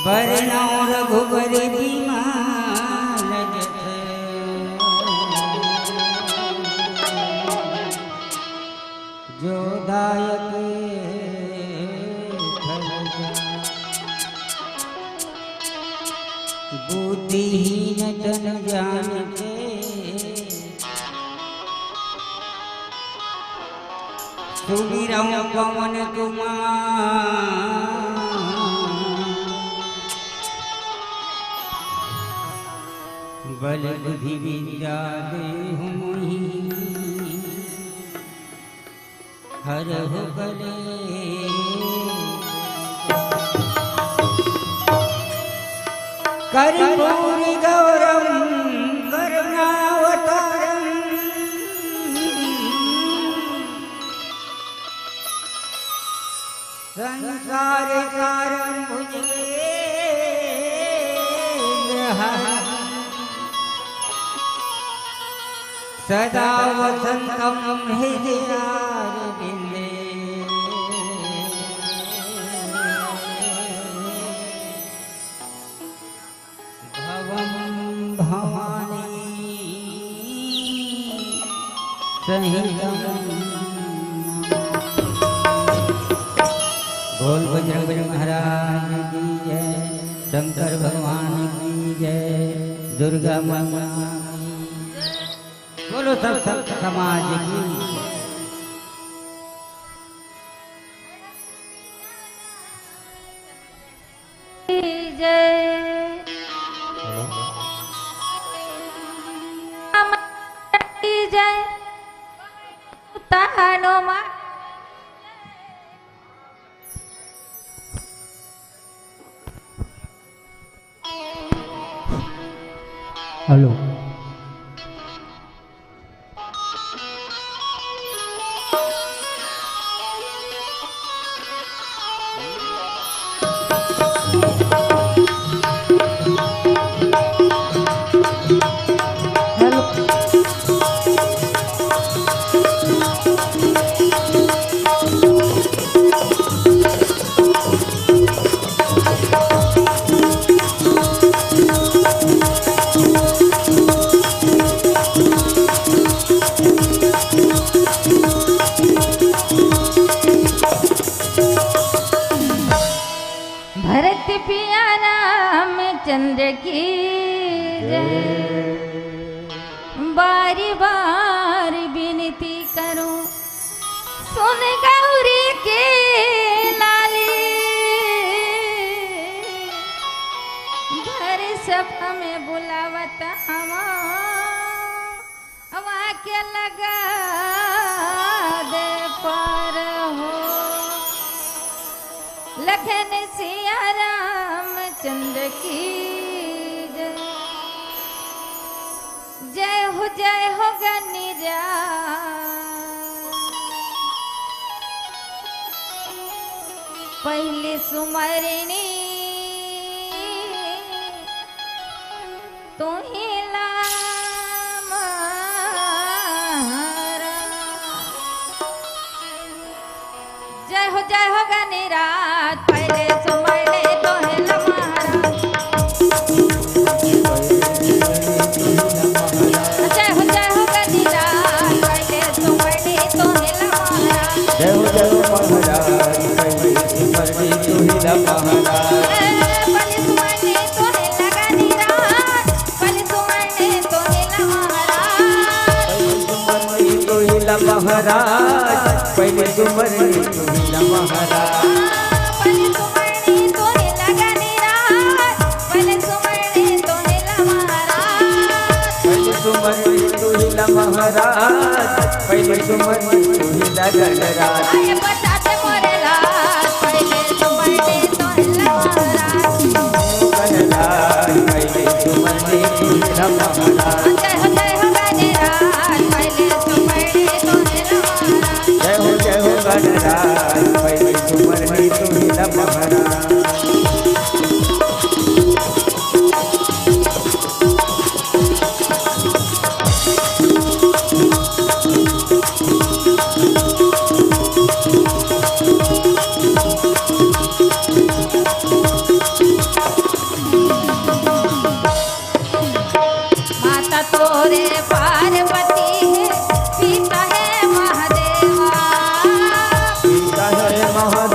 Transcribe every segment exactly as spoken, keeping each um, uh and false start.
बरनउँ रघुबर बिमल जस, जो दायक फल जाय। बुद्धिहीन तन जानिके, सुमिरउँ पवन कुमार। बल बुद्धि विद्या देहु मोहि, हरहु कलेश। कर्पूरी गौरम करुणावतारम, संसार सारम भुजगेन्द्रहारम, सदा वसंतम हृदयारविंदे। भवं भवानी सहितं। बोल बजरंग बली महाराज की जय, शंकर भगवान की जय, दुर्गा माता की जय। बोलो सब संत समाज की। जय। जय। हनुमान। हेलो। भरत पिया रामचंद्र की जय। बारी बारी विनती करूं, सुन गौरी के लाली। घर सभा में बुलावत हवा, वाके लगा दे पार हो। लखन सिया रामचंद्र की जय। जय हो, जय हो गनिरा। पहली सुमरनी तोहिला महाराज। जय हो, जय हो गनिराज, पहले सुमरनी तोहिला महाराज। जय हो, जय हो गनिराज, पहले सुमरनी तोहिला महाराज। जय हो, जय हो महाराज, पहले सुमरनी तोहिला महाराज। ए, पहले सुमरनी तोहिला गनिराज। पहली सुमरनी तोहिला महाराज। पहली सुमरनी तोहिला महाराज। पहली सुमरनी तोहिला महाराज। पहली सुमरनी तोहिला गनिराज। पहली सुमरनी तोहिला महाराज। पहली सुमरनी तोहिला महाराज। पहली सुमरनी तोहिला गणराज। आए बचा दे मोरे लाल। पहली सुमरनी तोहिला महाराज। गणराज, पहले सुमरनी तोहिला महाराज। जय हो, जय हो गणराज, पहले सुमरनी तोहिला महाराज। जय हो, जय हो गणराज, पहले सुमरनी तोहिला महाराज।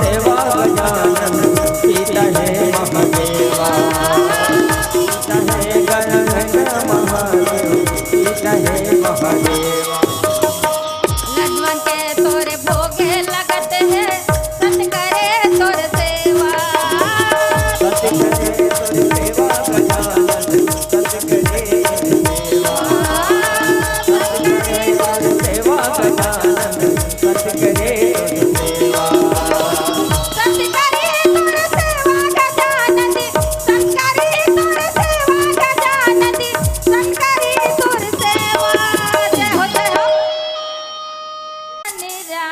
देवा गजानन पीत हे महादेवा, पीत हे गजानन महादेव, पीत हे महादेवा। लड्डुअन के तोरे भोगे लगत हे, सत करे तोर सेवा। सत करे तोर सेवा गजानन, सत करे तोर सेवा। सत करे तोर सेवा गजानन, सत करे तोर सेवा। सत करे तोर सेवा गजानन, सत करे तोर सेवा गजानन, सत करे तोर सेवा। जय हो, जय हो। निरा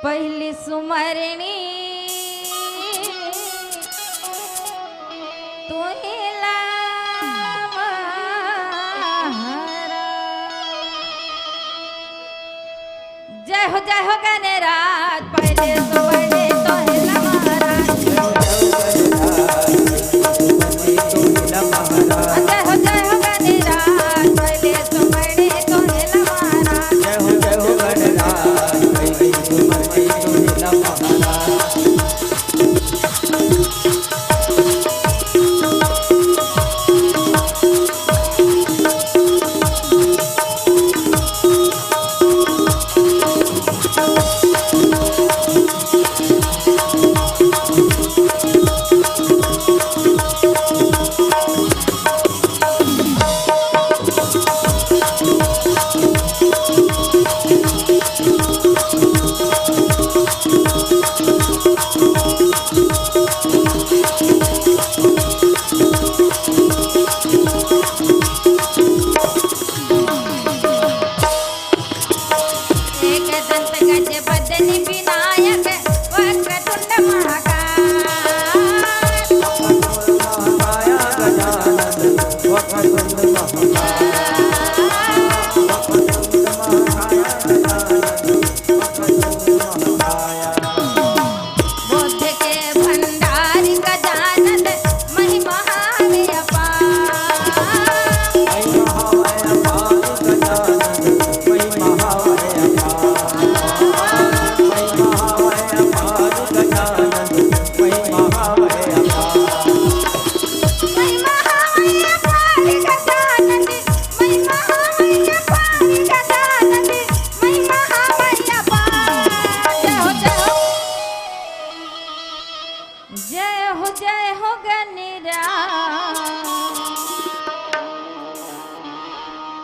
पहली सुमरनी तुही ला महाराज। जय हो, जय हो गणराज, पहले सुमरनी तुही ला महाराज। जय हो, जय हो गणराज, पहले सुमरनी तुही ला महाराज। जय हो, जय हो गणराज, पहले सुमरनी तुही ला महाराज। जय हो, जय हो गणराज, पहले सुमरनी तुही ला महाराज। एक दंत गज बदनी विनायक वक्रतुंड महाकाय। बुद्ध के भंडारी गजानन महिमा हवे अपार। महिमा हवे अपार गजानन, महिमा हवे अपार गजानन, महिमा हवे अपार। जय हो, जय हो। जय हो, जय हो गणराज।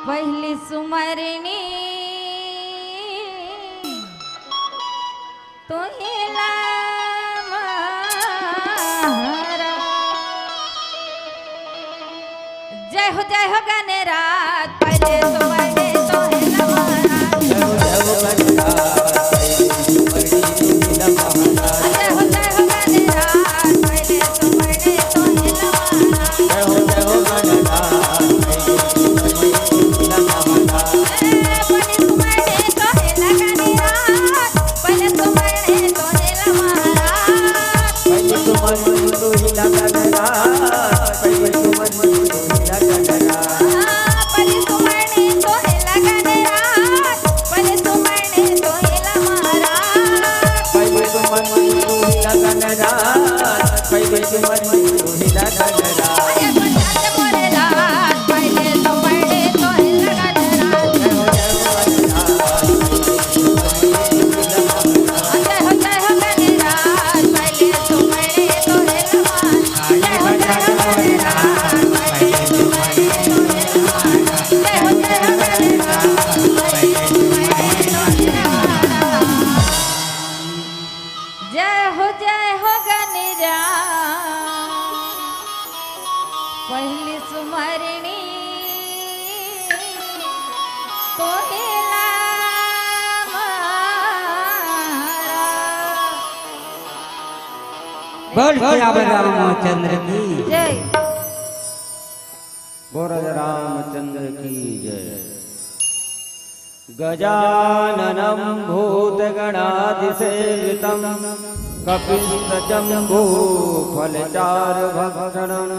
पहली सुमरनी तुही ला महाराज। जय हो, जय हो गणराज, पहले सुमरनी तुही ला महाराज। जय हो, जय हो गणराज, पहले सुमरनी तुही ला महाराज। जय हो, जय हो गणराज, पहले सुमरनी तुही ला महाराज। जय हो, जय हो गणराज, पहले सुमरनी तुही ला महाराज। ए, पहले सुमरनी तुही ला गणराज, पहले सुमरनी तुही ला महाराज। पहले सुमरनी तुही ला गणराज, पहले सुमरनी तुही ला गणराज। पहले सुमरनी तुही ला गणराज, पहले सुमरनी तुही ला महाराज। पहले सुमरनी तुही ला गणराज, पहले सुमरनी तुही ला गणराज। अरे बजाते मोरे लाल, पहले सुमरनी तुही ला गणराज। जय हो, जय हो गणराज, पहले सुमरनी तुही ला महाराज। जय हो, जय हो गणराज, पहले सुमरनी तुही ला महाराज। जय हो, जय हो गणराज, पहले सुमरनी तुही ला महाराज। जय हो, जय हो गणराज, पहली सुमरनी तुही ला महाराज। बोल सियावर रामचंद्र की। जय। बोल रामचंद्र की जय। गजाननं भूतगणादिसेवितं कपित्थजम्बूफलचारुभक्षणम्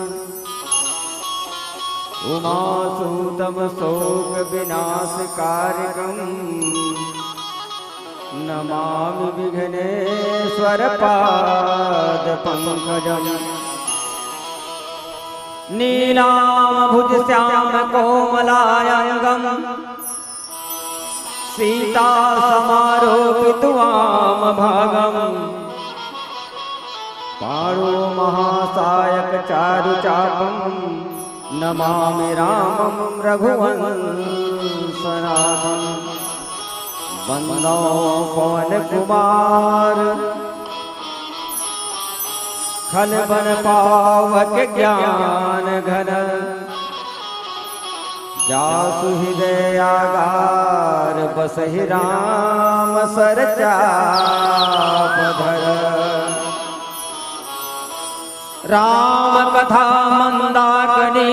उमासुतं शोकविनाशकारकं नमामि विघ्नेश्वर पाद पंकजम। नीलाम भुज श्याम कोमलायंगम। सीता समारोपित वाम भागम। पाणो महासायक चारु चापम। नमामि रामम रघुवंशनाथम। वंदो पवन कुमार खल बन पावक ज्ञान घन। जासु हृदयागार बसहि राम सर चाप धर। राम कथा मंदाकिनी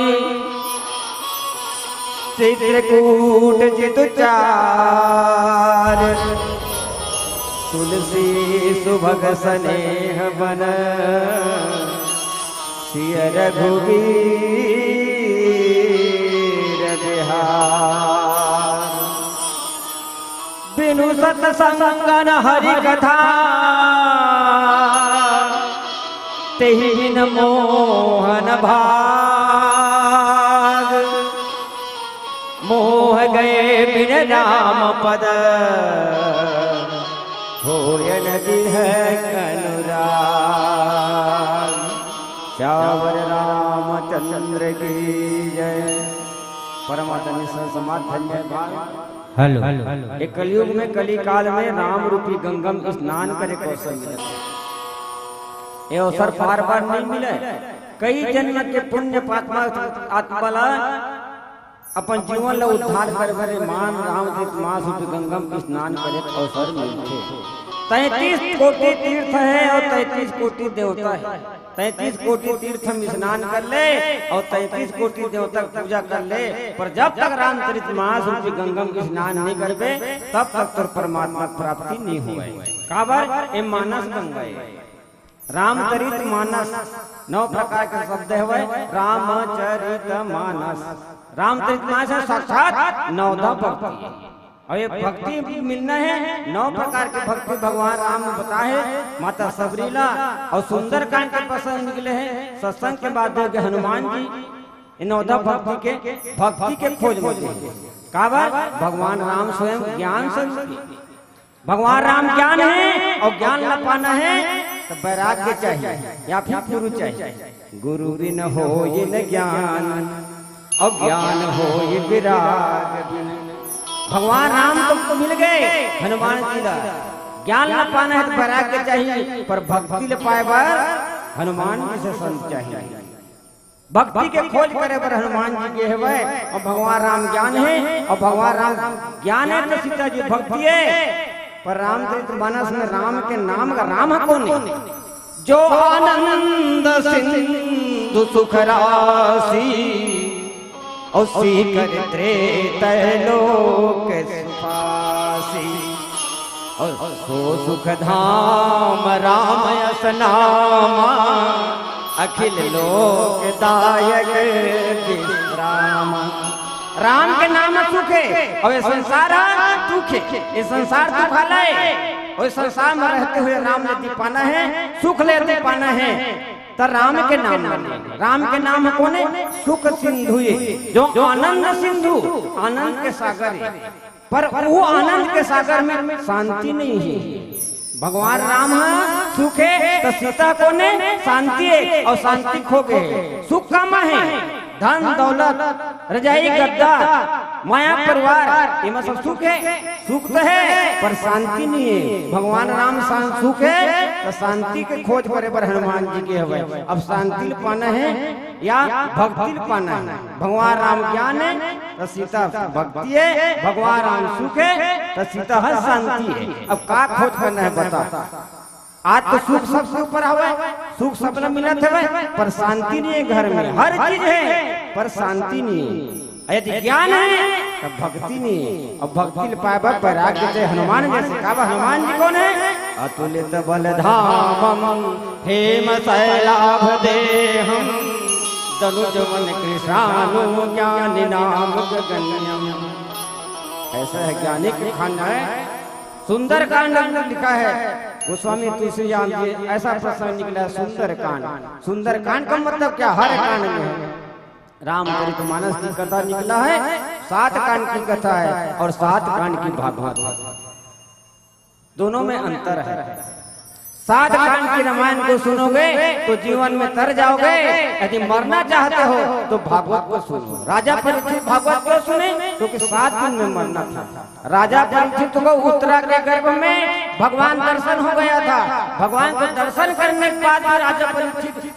चित्रकूट जितु चार। तुलसी सुभग सनेह बन सिय रघुबीर बिहार। बिनु सतसंग न हरि कथा तेहि बिन मोहन भाग। मोह गए बिन राम पद होय न दिह अनुराग। सियावर रामचंद्र की जय। परम आदरणीय संत समाज धन्यवाद। हेलो। ये कलयुग में, कली काल में राम रूपी गंगम स्नान करे के अवसर मिलत हे। ये अवसर बार बार नहीं मिले। कई जन्म के पुण्य पात्मा आत्मा ला अपन जीवन ला उद्धार करे बर मान राम के मास रूपी गंगम स्नान करे के अवसर मिलथे। तैंतीस कोटि तीर्थ हे अउ तैंतीस कोटि देवता हे। तैंतीस कोटि तीर्थ में स्नान कर ले अउ तैंतीस कोटि देवता के पूजा कर ले, पर जब तक रामचरित मानस रूपी गंगम स्नान नहीं करबे, तब तक तोर परमात्मा के प्राप्ति नहीं होय। काबर? ए मानस गंगा हे। रामचरित मानस नौ प्रकार के शब्द हवय। रामचरित मानस, रामचरित मानस हे साक्षात नवधा भक्ति हे। अउ ये भक्ति मिलना हे, नौ प्रकार के भक्ति भगवान राम ने बताए हे। माता सबरी ला अउ सुंदरकांड के प्रसंग निकले हे, सत्संग के बाद हो गए हनुमान जी। ये नवधा भक्ति के, भक्ति के खोज में थे। काबर? भगवान राम स्वयं ज्ञान स्वरूप हे। भगवान राम ज्ञान हे अउ ज्ञान ला पाना हे त वैराग्य चाहिए या फिर गुरु चाहिए। गुरु बिन होय न ज्ञान, अउ ज्ञान होय विराग बिन। भगवान राम तो मिल गए हनुमान जी ला, ज्ञान ला पाना हे त वैराग्य चाहिए, पर भक्ति ला पाए बर हनुमान जी से संत चाहिए। भक्ति के खोज करे बर हनुमान जी गे हवय, अउ भगवान राम ज्ञान हे, अउ भगवान राम ज्ञान हे त सीता जी भक्ति हे। पर रामचरित मानस में राम के नाम का राम ह कोन हे? जो आनंद सिंधु सुख राशि, अउ सीकर त्रेतय लोक सुपासी। अउ सो सुख धाम राम यस नामा, अखिल लोक दायक विश्राम। राम के नाम सुख हे, अउ ये संसार ह दुख हे। ये संसार दुख वाला हे, अउ ये संसार में रहते हुए राम ला यदि पाना हे, सुख ला यदि पाना हे, त राम के नाम ला ले। राम के नाम कोन हे? सुख सिंधु हे, जो आनंद सिंधु, आनंद के सागर हे। पर वो आनंद के सागर में शांति नहीं हे। भगवान राम ह सुख हे, त सीता कोन हे? शांति हे, अउ शांति खो गे हे। सुख कामा हे? धन दौलत, रजाई गद्दा, माया परिवार, एमा सब सुख हे? सुख तो हे, पर शांति नहीं हे। भगवान राम शांत सुख हे, त शांति के खोज करे बर हनुमान जी गे हवय। अब शांति ल पाना हे या भक्ति ल पाना हे? भगवान राम ज्ञान हे, त सीता भक्ति हे। भगवान राम सुख हे, त सीता ह शांति हे। अब का खोज करना हे, बता। आज तो सुख सबके ऊपर हवय, सुख सबला मिलत हवय, पर शांति नहीं हे घर में। हर चीज हे, पर शांति नहीं हे। यदि ज्ञान हे, त भक्ति नहीं हे। अउ भक्ति ल पाए बर वैराग्य चाहिए। हनुमान जैसे, काबर? हनुमान जी कोन हे? अतुलित बल धामम हेम शैलाभ देहम, दनुज मन कृशानु ज्ञानी नाम गगनम। ऐसा हे, ज्ञानी के खान हे। सुंदरकांड लिखा है गोस्वामी तुलसीदास जी, ऐसा प्रसंग निकला है सुंदरकांड। सुंदरकांड का मतलब क्या? हर कांड में है। रामचरित मानस की कथा निकला है, सात कांड की कथा है और सात कांड की भागवत है। दोनों में अंतर है। सात कांड की रामायण को सुनोगे तो जीवन में तर जाओगे, यदि मरना चाहते हो तो भागवत को सुनो। राजा परीक्षित भागवत क्यों सुने? क्योंकि सात दिन में मरना था। राजा परीक्षित को उत्तरा के गर्भ में भगवान दर्शन हो गया था। भगवान को दर्शन करने के बाद भी राजा परीक्षित